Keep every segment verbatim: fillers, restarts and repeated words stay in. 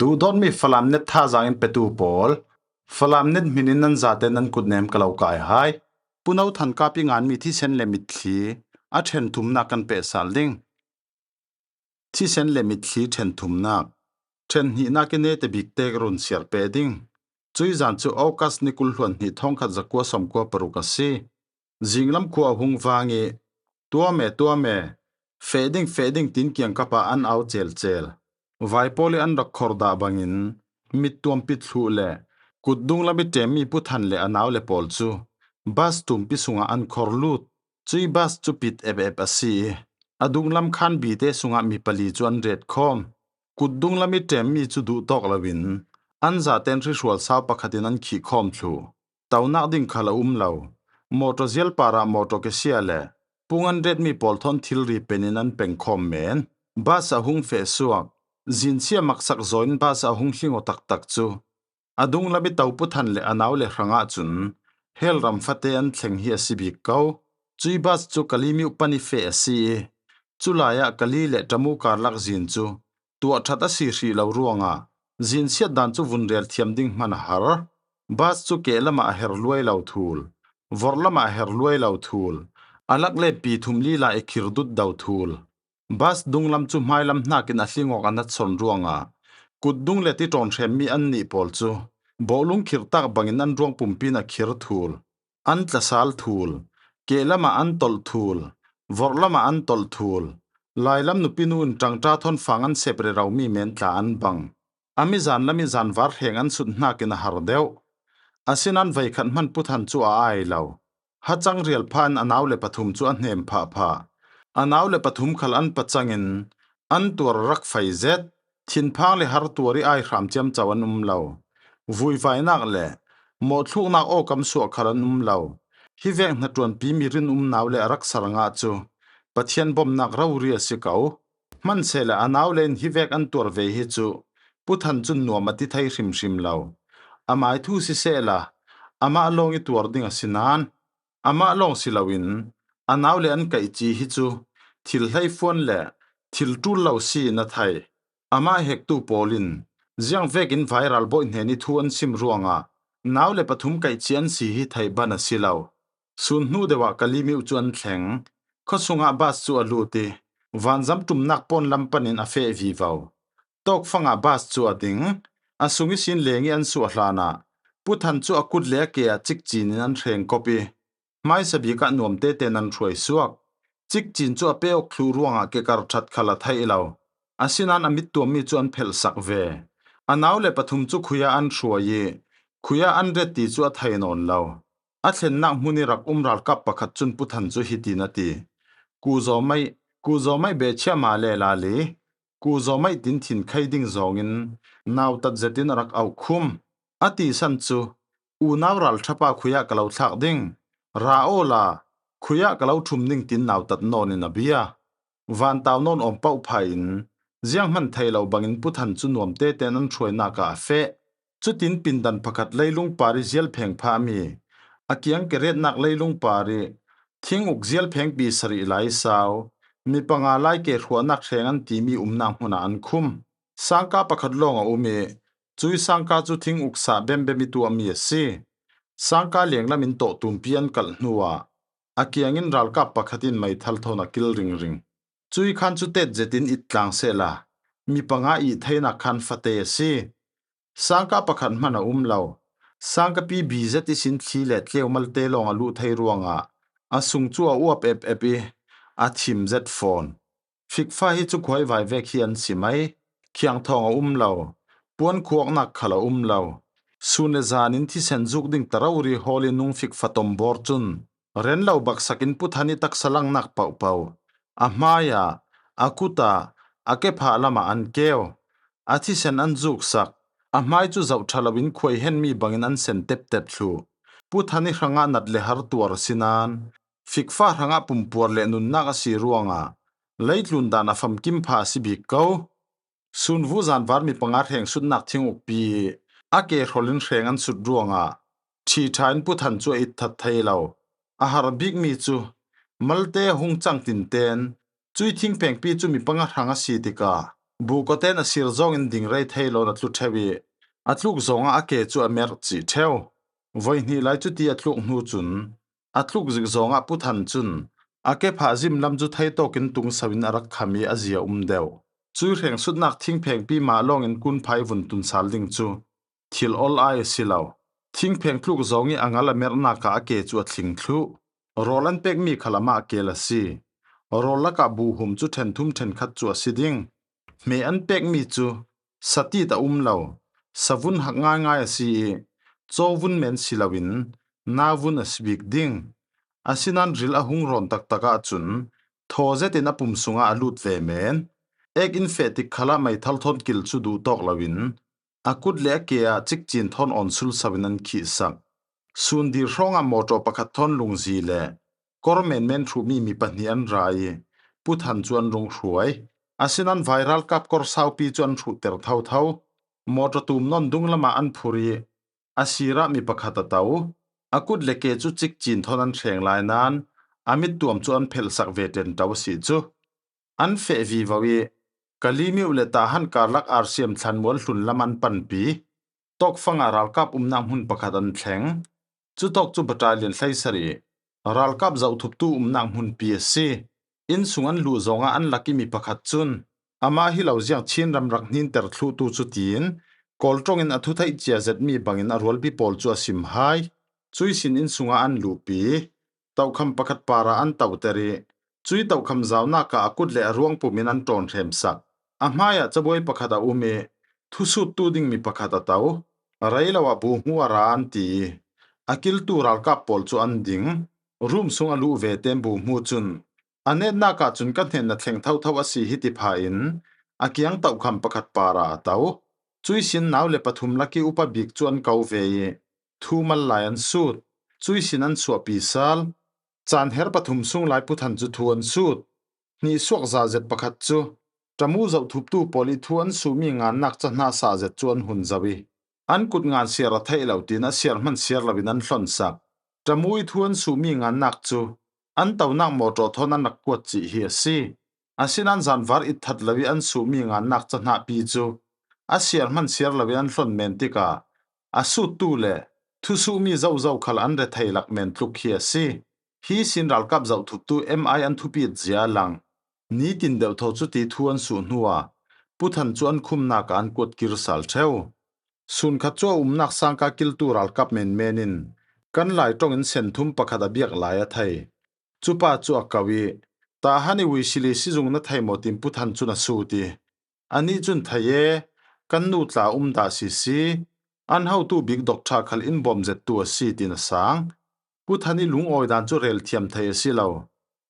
Duhdawtmi Falam net thazaang in petu pawl, Falam net hminin nan zate nan kutnem ka lo kai hai. Puno Thankapi nganmi thisen le mitthli a ṭhen thumnak kan pehsal ding. Thisen le mitthli ṭhen thumnak. Ṭhen hnihnak i nete bikte ka run siar pe ding. Cui zan cu August ni kul hluan hnih thawngkhat zakua sawmkua paruk a si. Zinglam khua a hung vang i, "Tuam e, tuam e, feh ding, feh ding," tin kiangkap ah an au celcel. Vai pawl i an rak khor dah bangin, mittuam pit thluh le kutdung lam i ṭemmi Pu Than le a nau le pawl cu bas tumpi sungah an khor lut. Cui bas cu pit ep ep a si i, a dunglam khan bite sungah mi pali cu an ret khawm. Kutdung lam i ṭemmi cu duh tawk loin an zaten hrihrual sau pakhat in an khih khawm thluh. Tonak ding khal a um lo. Mawṭaw zial parah mawṭaw kesia le pung an retmi pawl thawn thilri pen in an peng khawm men. Bas a hung feh suak. Zinsia maksak zaw in bas a hung hling aw taktak cu a dunglam i to Pu Than le a nau le hrangah cun hell ram fate an thleng hi a si bik ko. Cui bas cu Kalaymyo pan i feh a si i, culai ah Kalaymyo le Tamu karlak zin cu tuah ṭhat a si hrih lo ruangah zinsiat dan cu vun rel thiam ding hman a har. Bas cu kehlam ah a her luai lo thul, vorhlam ah a her luai lo thul, a lak le pi thum lila i khir dut do thul. Bas dunglam cu hmailam hnakin a hling awk a natsawn ruangah kutdung le ti ṭawn hremmi an nih pawl cu bawhlung khirtak bangin an ruang pumpi in a khir thul, an tlasal thul, kehlam ah an tolh thul, vorhlam ah an tolh thul. Lailam nupinu in ṭangṭa thawn fang an sep rero mi men tla an bang. A mizan lam i zanvar hreng an sut hnakin a har deuh. Asinan veikhat hman Pu Than cu a ai lo. Hacang rial phan a nau le pathum cu a hnem phah phah. A nau le pathum khal an pacangin an tuar a rak fai zet. Thinphang le har tuar i ai hram ciamco an um lo. Vuivainak le mawhthluknak aw kam suah khal an um lo. Hi vek hnaṭuanpi mi rinum nau le a rak sarngah cu Pathian bawmhnak rori a si ko. Hmansehla a nau le in hi vek an tuar ve hi cu Pu Than cun nuam a ti thei hrimhrim lo. Amai thu sisehla, amah lawng i tuar ding a si nain, amah lawng si loin a nau le an kaihci hi cu thil hleifuan le thil ṭul lo si in a thei. Amah hektu pawl in ziang vekin vai ralbawi hnen i thu an sim ruangah nau le pathum kaihci an si hi theih ban a si lo. Sun hnu deuh ah Kalaymyo cu an thleng. Khuasungah bas cu a lut i, vanzam ṭumnak pawn lam panin a feh vivo. Tawkfangah bas cu a ding. A sung ihsin leng i an suah hlanah Pu Than cu a kut le a ke ah cikcin in an hreng kop i, hmaisa bik ah nuam tete in an hruai suak. Cikcin cu a pe awk thluh ruangah kekar ṭhat khal a theih lo. Asinan a mittuammi cu an phelhsak ve. A nau le pathum cu khui ah an hruai i, khui ah an ret ti cu a thei nawn lo. A thlennak hmun i rak um ralkap pakhat cun Pu Than cu hitin a ti, "Ku zaw maih, ku zaw maih beh chia ma le la li, ku zaw maih," tin thin khai ding zawngin nautat zetin a rak auh khum. A tisan cu, "Unau ralṭhapa khui ah ka lo thlak ding, ra awla khui ah ka lo ṭhum ding," tin nautat nawn in a bia. Vantau nawn awm pauh pha in, zianghman thei lo bangin Pu Than cu nuam tete in an hruainak ah a feh. Cutin pindan pakhat leilung par i zial pheng phahmi, a kiang keretnak leilung par i thinguk zial phengpi sarih lai sau, mi panga lai ke hruahnak hreng an timi umnak hmunah an khum. Sangka pakhat lawng a um i, cui sangka cu thinguk sah bembem i tuahmi a si. Sangka lenglam in tawh tumpi an kalh hnuah a kiangin ralkap pakhat in meithal thawn a kil ringring. Cui khan cu tet zetin it tlang sehla, mi panga ih theinak khan fate a si. Sangka pakhat hman a um lo. Sangkapi bi zet ihsin thli le tleu malte lawng a luh thei ruangah a sung cu a uap ep ep i, a thim zet fawn. Fikfa hi cu khuaivai vek hi an si mai. Khiangthawng a um lo. Puan khuaknak khal a um lo. Sun le zanin thisen zuk ding ta rori hawl i nung fikfa tombawr cun ren lo baksak in Pu Than i taksa langnak pohpoh a hmaiah, a kutah, a kephah lamah an keu. A thisen an zuksak. A hmai cu zohṭha loin khuaihenmi bangin an sen teptep thluh. Pu Than i hrangah nat le har tuar a si nain, fikfa hrangah pumpuar le nunnak a si ruangah leitlun dan a famkim pha a si bik ko. Sunvu zanvar mi panga hreng sutnak thingukpi i a ke hrawlin hreng an sut ruangah ṭhi ṭha in Pu Than cu a itthat thei lo. A har bikmi cu malte a hung cang tinten cui thingphengpi cu mi panga hrang a si tikah Bukaw ten a sir zawngin ding rei thei loin a tlu theu i, a tluk zawngah a ke cu a merh cih theu. Voi hnih lai cuti a tluk hnu cun, a tluk zik zawngah Pu Than cun a ke phah zim lam cu theitawkin tungso in a rak kham i a zia um deuh. Cui hrengsutnak thingphengpi mah lawngin kunphai vun tun sal ding cu thil ol ai a si lo. Thingpheng tluk zawng i a ngal a merhnak ah a ke cu a thling thluh. Rawl an pekmi khal amah kel a si. Rawl lakah buhum cu ṭhen thum ṭhen khat cu a si ding. Hme an pekmi cu satit a um lo, savun hak ngaingai a si i, cawvun men si loin navun a si bik ding. Asinain ril a hung rawn taktak ahcun thaw zetin a pum sungah a lut ve men. Ek in feh tik khalah meithal thawn kil cu duh tawk loin a kut le a ke ah cikcin thawn awn sulso in an khihsak. Sun dir hrawngah mawṭaw pakhat thawn lungzi le kawr menmen hruhmi mi pahnih an ra i Pu Than cu an rung hruai. Asinain vai ralkap kawr saupi cu an hruhter thotho. Mawṭaw tum nawn dunglamah an phur i a sirah mi pakhat a to. A kut le ke cu cikcin thawn an hreng lai nain a mittuam cu an phelhsak ve ṭenṭo a si cu. An feh vivo i Kalemyo le Tahan karlak R C M thlanmual hlun lam an panpi. Tawkfang ah ralkap umnak hmun pakhat an thleng. Cutawk cu battalion hleisarih ralkap zohthuptu umnak hmunpi a si. Innsung an luh zawngah an lak i mi pakhat cun amah hi lo ziang Chin ram rak hninter thluhtu cu tiin Kawl ṭongin a thutheih cia zetmi bangin a rualpi pawl cu a sim hai. Cui sin innsungah an luhpi. Tokham pakhat parah an toter i cui tokham zaunak ah a kut le a ruang pum in an ṭawn hremsak. A hmaiah cabuai pakhat a um i thusuttu ding mi pakhat a to. Rei lo ah bu hmu a ra an ti i a kiltu ralkap pawl cu an ding. Rum sung a luh ve tein bu hmu cun a netnak ahcun ka hnen na thleng thotho a si hi ti pha in a kiang tokham pakhat parah a to. Cui sin nau le pathum lak i upa bik cu an ko ve i thu mal lai an sut. Cui sin an suahpi sal. Caan her pathum sung lai Pu Than cu thu an sut. Hnihsuak za zet pakhat cu ṭamu zohthuptu pawl i thu an suhmi ngannak cahna sah zet cu an hun zoh i an kut ngan siar a theih lo tiin a siar hman siar loin an hlonsak. Ṭamu i thu an suhmi ngannak cu an tonak mawṭaw thawn an rak kuat cih hi a si. Asinain zanvar itthat lo i an suhmi ngannak cahnahpi cu a siar hman siar loin an hlon men tikah a suttu le thusuhmi zozo khal an rethei lak men tluk hi a si. Hi sin ralkap zohthuptu M I an thupit zia a lang. Nitin deuhthaw cuti thu an suh hnuah Pu Than cu an khumnak ah an kuat kir sal ṭheu. Sun khat cu a umnak sangka kiltu ralkap menmen in kan Lai ṭongin senthum pakhat a biak lai a thei. Cupa cu a ko i, Tahan i Uisili sizung na thei maw tiin Pu Than cun a sut i, anih cun thei e, kan nu tla um dah sisi, an hotu bik doctor khal in bawm zettu a si tiin a sang. Pu Than i lungawi dan cu rel thiam thei a si lo.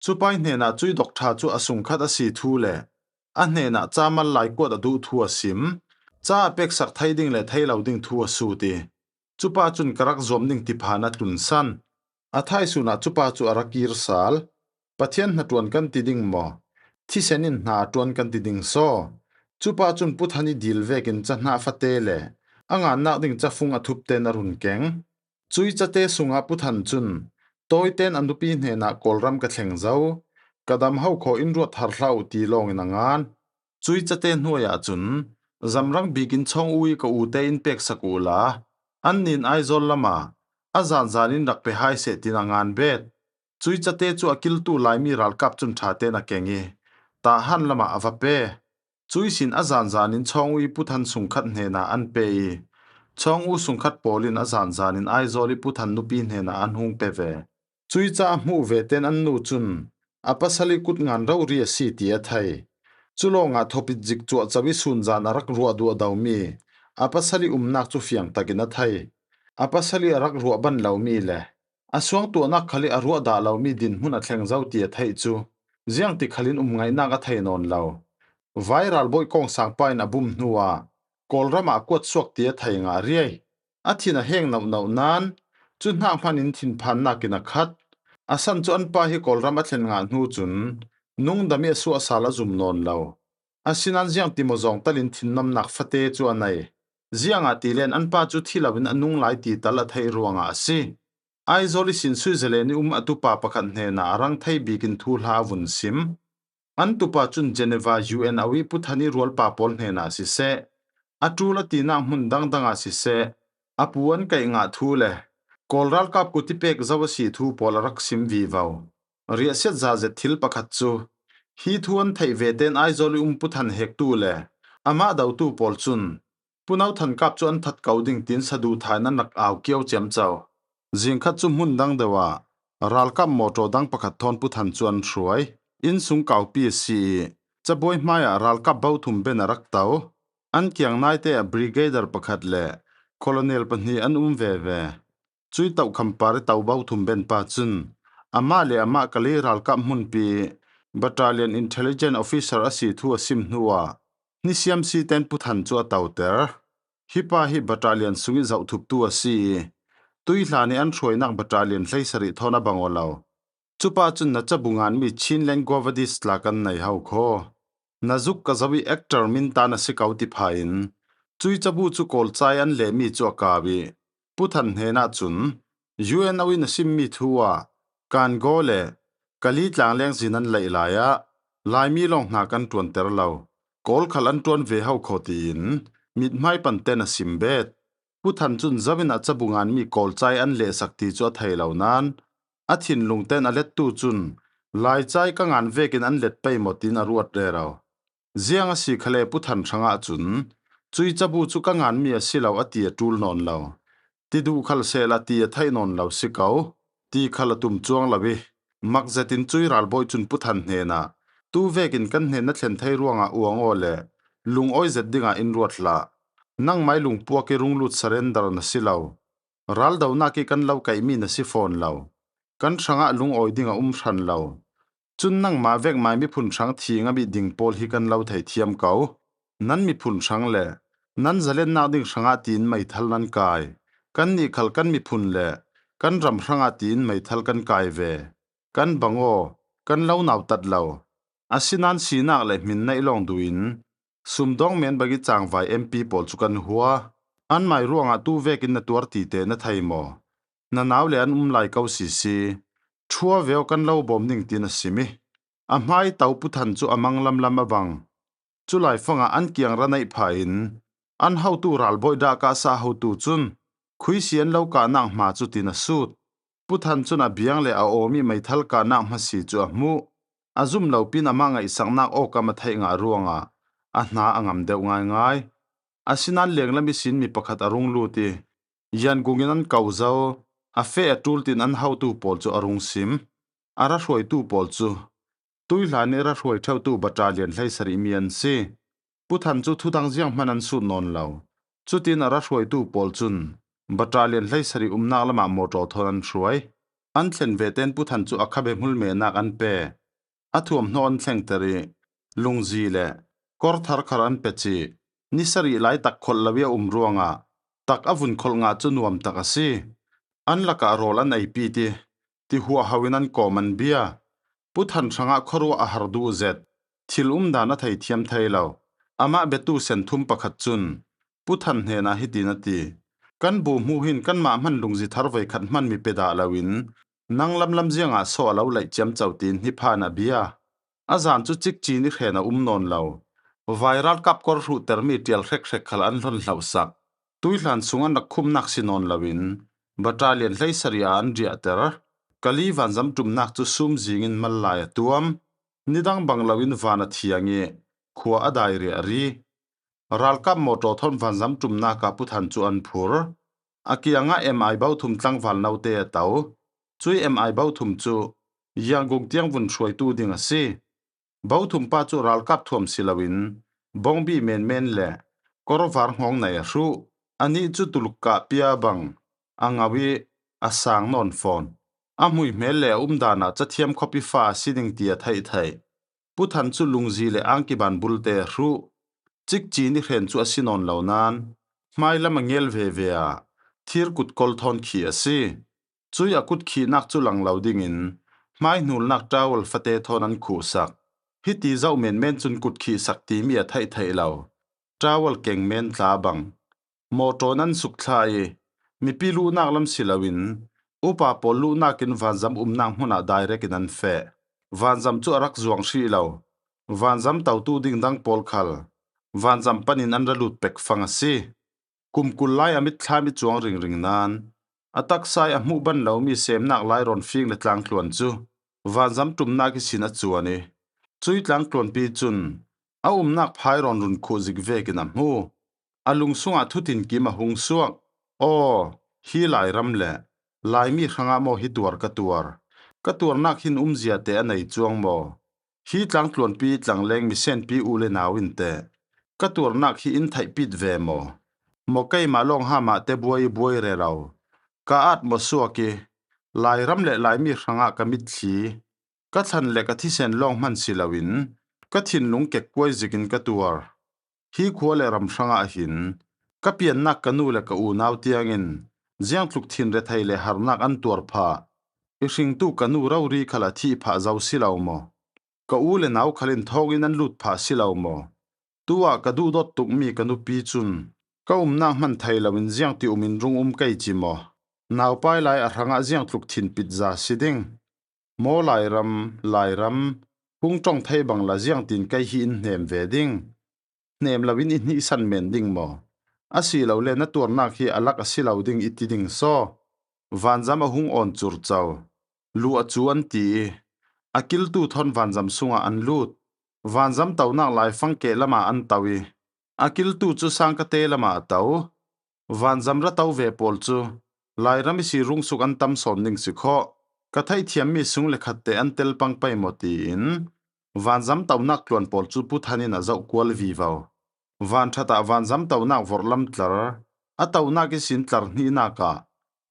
Cupa i hnenah cui doctor cu a sungkhat a si thu le a hnenah ca mal lai kuat a duh thu a sim. Ca a peksak thei ding le thei lo ding thu a sut i, cupa cun ka rak zuam ding ti phan a tlunsan. A thaisun ah cupa cu a rak kir sal. Pathian hnaṭuan kan ti ding maw? Thisen in hna a ṭuan kan ti ding saw? Cupa cun Pu Than i dil vekin cahna fate le a ngannak ding cafung a thup tein a run keng. Cui cate sungah Pu Than cun tawiten a nupi hnenah Kawlram ka thleng zo, ka dam ho khaw in ruat har hlah uh ti lawngin a ngan. Cui cate hnuai ahcun zamrang bikin chawng u i ka ute in peksak uhla, annih in Aizawl lamah a zanzan in rak pe hai seh tiin a ngan bet. Cui cate cu a kiltu Laimi ralkap cun ṭha tein a keng i, Tahan lamah a va pe. Cui sin a zanzan in chawng u i Pu Than sungkhat hnenah an pe i, chawng u sungkhat pawl in a zanzan in Aizawl i Pu Than nupi hnenah an hung pe ve. Cui ca a hmuh ve tein an nu cun a pasal i kut ngan rori a si ti a thei. Cu lawngah thawpit zik cuahco i sunzan a rak ruah duah domi a pasal i umnak cu fiang takin a thei. A pasal i a rak ruah ban lomi le a suangtuahnak khal i a ruah dah lomi dinhmun a thleng zo ti a theih cu ziangti khal in um ngaihnak a thei nawn lo. Vai ralbawi kawngsangpa in a bum hnuah Kawlram ah a kuat suak ti a thei ngah riai. A thin a heng nauhno nain cu hnak hman in thinphannak in a khat. A san cu an pa hi Kawlram a thlen ngah hnu cun nungdam i a suahsal a zum nawn lo. Asinain ziangtimaw zawngtal in thinnamnak fate cu a nei. Ziangahtile an pa cu thi loin a nung lai ti tal a theih ruangah a si. Aizawl i sin Switzerland i um a tupa pakhat hnenah a rang thei bikin thuhla a vun sim. An tupa cun Geneva U N auh ih Pu Than ih rualpa pawl hnenah siseh, a ṭul a tinak hmun dangdangah siseh, a pu an kaih ngah thu le Kawl ralkap kut ih pek zo a si thu pawl a rak sim vivo. Riahsiat zazet thil pakhat cu, hi thu an theih vete in Aizawl ih um Pu Than hektu le amah dotu pawl cun Pu No Than Kap cu an that ko ding tiin saduhthah in an rak au kio ciamco. Zingkhat cu hmun dang deuh ah ralkap mawṭaw dang pakhat thawn Pu Than cu an hruai. Innsung kaupi a si ih cabuai hmaiah ralkap bothum ben a rak to. An kiang naite ah brigadier pakhat le colonel pahnih an um veve. Cuih tohkham par ih to bothum ben pa cun amah le amah Kali ralkap hmunpi battalion intelligence officer a si thu a sim hnuah ni siamsi tein Pu Than cu a toter. Hi pa hi battalion sungih zohthuptu a si ih tuihlan ih an hruainak battalion hleisarih thawn a bang aw lo. Cupa cun na cabu nganmi Chinland Grenadiers tla kan nei ho khaw. Na zuk ka zoh ih actor min ta na si ko ti pha in cuih cabu cu Kawl ca ih an lehmi cu a kau ih Pu Than hnenah cun U N auh ih na simmi thu ah Kangaw le Kali tlang lengzin an laih lai ah Laimi lawng hna kan ṭuanter lo, Kawl khal an ṭuan ve ho khaw tiin mithmai pante na sim bet. Pu Than cun zo in a cabu nganmi Kawl ca ih an lehsak ti cu a thei lo nain a thinlung tein a lettu cun Lai ca ih ka ngan vekin an let pei maw tiin a ruat rero. Ziang a si khale Pu Than hrangah cun cuih cabu cu ka nganmi a si lo a ti a ṭul nawn lo. Ti duh khal sehla ti a theih nawn lo si ko ti khal a tum cuang lo ih mak zetin cuih ralbawi cun Pu Than hnenah tu vekin kan hnen na thlen thei ruangah uang aw le lungawi zet dingah in ruat hlah. Nangmah ih lungpuak ih rung lut surrender na si lo. Raldonak ih kan lo kaihmi na si fawn lo. Kan hrangah lungawi ding a um hran lo. Cun nangmah vek mai miphun hrang thi ngam ih ding pawl hi kan lo thei thiam ko. Nan miphun hrang le nan zalennak ding hrangah tiin meithal nan kai. Kannih khal kan miphun le kan ram hrangah tiin meithal kan kai ve. Kan bang aw, kan lo nautat lo. Asinain sinak le hmin neih lawng duh in sumdawng men bang ih cangvai M P pawl cu kan hua. Anmai ruangah tu vekin na tuar tite na thei maw? Na nau le an um lai ko sisi. Ṭhua ve aw, kan lo bawm ding tiin a sim ih a hmai to Pu Than cu a mang lamlam a bang. Cu laifangah an kiang ra neih pha in an hotu ralbawi dah kah sah hotu cun khuisi an lo kahnak hma cu tiin a sut. Pu Than cun a biang le a awm ih meithal kahnak hmasi cu a hmuh. A zum lopi in amah ngaihsaknak awkam a theih ngah ruangah a hna a ngam deuh ngaingai. Asinain lenglam ihsin mi pakhat a rung lut ih Yangon in an ko zo, a feh a ṭul tiin an hotu pawl cu a rung sim. A ra hruaitu pawl cu tuihlan ih ra hruai ṭheutu battalion hleisarih mi an si. Pu Than cu thudang zianghman an sut nawn lo. Cutin a ra hruaitu pawl cun battalion hleisarih umnak lamah mawṭaw thawn an hruai. An thlen vete in Pu Than cu a khabe hmulmenak an pe. A thuamhnaw an thlengter ih lungzi le kawr tharkhar an pe cih. Ni sarih lai tak kholh lo ih a um ruangah tak a vun kholh ngah cu nuam tak a si. An lakah rawl an eipit ih tihuahho in an kawm an bia. Pu Than hrangah khuaruah a har duh zet, thil umdan a theithiam thei lo, amah biatu senthum pakhat cun Pu Than hnenah hitin a ti, "Kan bu hmuh hin kanmah hman lungzi thar voikhat hmanmi pe dah loin nang lamlam ziangah sawh a lo laih ciamco," tiin hni phan a bia. A zan cu cikci ni hren a um nawn lo. Vai ralkap kawr hruhtermi ṭial hrekhrek khal an hlon hlohsak. Tuihlan sung an rak khumhnak si nawn loin battalion hleisarih ah an riahter. Kali vanzam ṭumnak cu sum zingin mal lai a tuam. Nidang bang loin van a thiang ih khua a dai riahri. Ralkap mawṭaw thawn vanzam ṭumnak ah Pu Than cu an phur. A kiangah M I bothum tlangval note a to. Cuih M I bothum cu Yangon tiang vun hruaitu ding a si. Bothum pa cu ralkap thuam si loin bawngbi menmen le kawrvar hngawng nei a hruh. Anih cu tuluk kah pia bang a ngau ih a sang nawn fawn. A hmuihmel le a umdan ah cathiam khuapi fa a si ding ti a theih theih. Pu Than cu lungzi le angki ban bulte a hruh. Cikci ni hren cu a si nawn lo nain hmailam a ngel veve ah thir kut kol thawn khi a si. Cuih a kut khihnak cu lang lo dingin hmaihnulnak towel fate thawn an khuhsak. Hiti zoh menmen cun kut khihsak timi a theih theih lo. Towel keng men tla bang. Mawṭaw in an suk thla ih mipi luhnak lam si loin upa pawl luhnak in vanzam umnak hmun ah direct in an feh. Vanzam cu a rak zuang hrih lo. Vanzam totu ding dang pawl khal vanzam panin an ra lut pek fang a si. Kum kul lai a mitthlam i chuang ringring nan, a taksa i a hmuh ban lo mi semnak lai rawn fing le tlangtluan chu vanzam ṭumnak ihsin a chuan i, cui tlangtluanpi chun a umnak phai rawn run khuh zik vekin a hmu. A lungsungah thutin kim a hung suak. Aw, hi Lairam leh Laimi hrangah maw hi tuar ka tuar? Ka tuarnak hin umzia te a nei chuang maw? Hi tlangtluanpi tlangleng mi senpi u le nau in teh ka tuarnak hi in theihpit ve maw? Maw keimah lawng hamah te buai i buai rero, ka at maw suak i, Lairam leh Laimi hrangah ka mitthli, ka thlan leh ka thisen lawng hman si loin ka thinlung kek kuai zikin ka tuar. Hi khua leh ram hrangah hin ka piannak ka nu leh ka unau tiangin ziangtluk thinrethei leh harnak an tuar phah. I hringtu ka nu rori khal a thih phah zo si lo maw? Ka u le nau khalin thawngin an lut phah si lo maw? Tuah ka duhdawt tuk mi ka nupi chun ka umnak hman thei loin ziangti umin rung um kei chi maw? Naupai lai a hrangah ziangtluk thinpit za si ding. Maw Lairam, Lairam, hung ṭawng thei bang la ziangtin kei hi in hnem ve ding? Hnem loin i hnihsan men ding maw? A si lo le na tuarnak hi a lak a si lo ding i ti ding saw? Vanzam a hung awn chur chau. Luh a chu an ti i, a kiltu thawn vanzam sungah an lut. Vanzam tonak laifang keh lamah an to i, a kiltu chu sangkate lamah a to. Vanzam ra to ve pawl chu Lairam i si rungsuk an tam sawn ding si khawh, ka theihthiam mi sung le khat te an tel pang pei maw tiin vanzam tonak tluan pawl chu Pu Thanin a zoh kual vivo. Van ṭhatah vanzam tonak vorhlam tlar, a tonak i sin tlar hnihnakah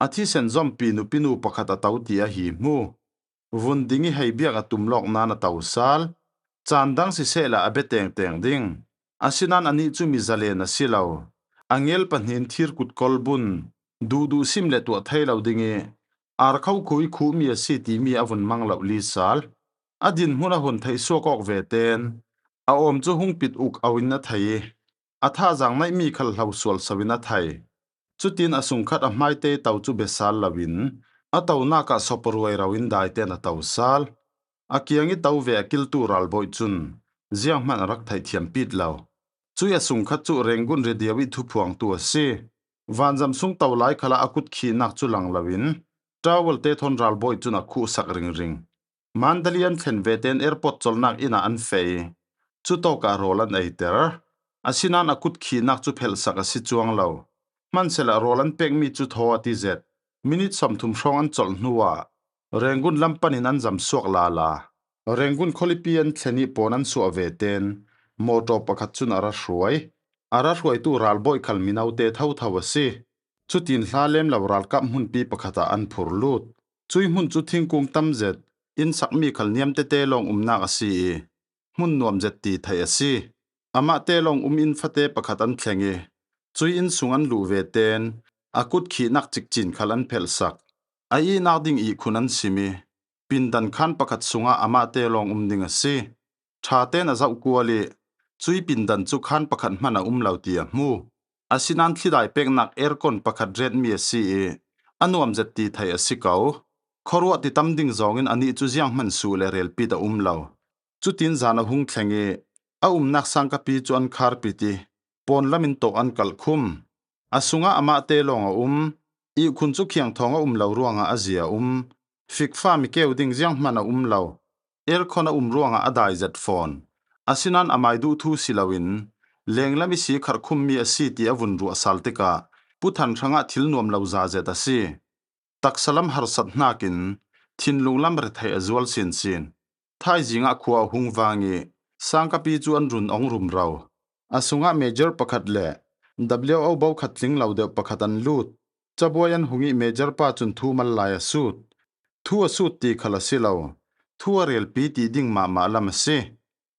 a thisen zawmpi nupinu pakhat a to ti a hi hmu. Vun ding i hei biak a tum lawk nan a to sal. Chan dang siseh lah a be teng teng ding. Asinan a nih chu mi zalen a si lo. A ngel pahnihin thir kut kawl bun, duhduh sim leh tuah thei lo ding i, ar kho khu i khuh mi a si ti mi a vun mang loh li sal. A dinhmun a hun theih suak awk ve ten, a awm chu hung pit uk auhin a thei i, a thazang naih mi khal hlau sual sauhin a thei. Chutin a sungkhat a hmaite to chu be sal loin, a tonakah sawp ruai roin daiten a to sal. A kiang i to ve a kiltu ralbawih chun zianghman a rak theihthiam pit lo. Cui a sungkhat chu Rangoon radio i thuphuangtu a si. Vanzam sung to lai khalah a kut khihnak chu lang loin, towel te thawn ralbawih chun a khuhsak ringring. Mandalay an thlen ve ten airport chawlhnak inah an feh i, chu tawkah rawl an eiter. Asinan a kut khihnak chu phelhsak a si chuang lo. Hmansela rawl an pek mi chu thaw a ti zet. Minute sawmthum hrawng an chawlh hnuah Rangoon lam panin an zam suak lala. Rangoon khawlipi an thlen i pawn an suah ve ten, mawtaw pakhat chun a ra hruai. A ra hruaitu ralbawih khal mi naute tho tho a si. Chutin hla lem lo ralkap hmunpi pakhatah an phur lut. Cui hmun chu thingkung tam zet, in sak mi khal niam tete lawng umnak a si i, hmun nuam zet ti theih a si. Amahte lawng um in fate pakhat an thleng i, cui in sung an luh ve ten, a kut khihnak cikcin khal an phelhsak. A ihnak ding ihkhun an sim i, pindan khan pakhat sungah amahte lawng um ding a si. Ṭhaten a zoh kual i, cui pindan chu khan pakhat hman a um lo ti a hmu. Asinan thlidai peknak aircon pakhat ret mi a si i, a nuam zet ti theih a si ko. Khawruah ti tam ding zawngin a nih chu zianghman suh leh relpit a um lo. Chutin zan a hung thleng i, a umnak sangkapi chu an kharpit i, pawn lamin tawh an kalh khum. A sungah amahte lawng a um, ihkhun chu khiangthawng a um lo ruangah a zia a um. Fikfa mi keu ding zianghman a um lo. Aircon a um ruangah a dai zet fawn. Asinan a mai duh thu si loin, lenglam i si kharh khum mi a si ti a vun ruah sal tikah, Pu Than hrangah thil nuam lo za zet a si. Taksa lam harsat hnakin, thinlung lam retheih a zual sinsin. Thaizingah khua a hung vang i, sangkapi chu an run awng rum ro. A sungah major pakhat leh W O bo khat tling lo deuh pakhat an lut. Chabuai an hung i major pa chun thu mal lai a sut. Thu a sut ti khal a si lo. Thu a relpi ti ding mahmah lam a si.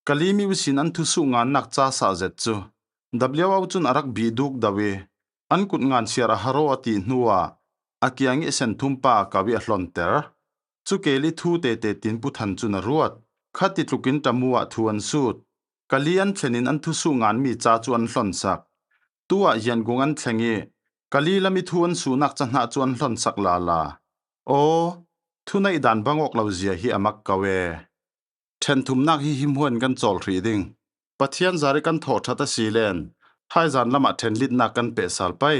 Kali mi usin an thusuh ngannak chasah zet chu W O chun a rak bih duk do i, an kut ngan siar a haro a tih hnuah a kiang i sen thum pa a kau i a hlawnter. Chu kel i thu tete tin Pu Than chun a ruat. Khati tlukin tamuah thu an sut. Kali an thlenin an thusuh ngan mi cha chu an hlawnsak. Tuah Yangon an thleng i, Kali lam i thu an suhnak cha hnah chu an hlawnsak lala. Aw, thuneih dan bang awk lo zia hi a mak ko e. ṭhen thumnak hi himhuan kan cawl hrih ding. Pathian zari kan thawh ṭhat a si len, thaizan lamah ṭhen litnak kan pehsal pei.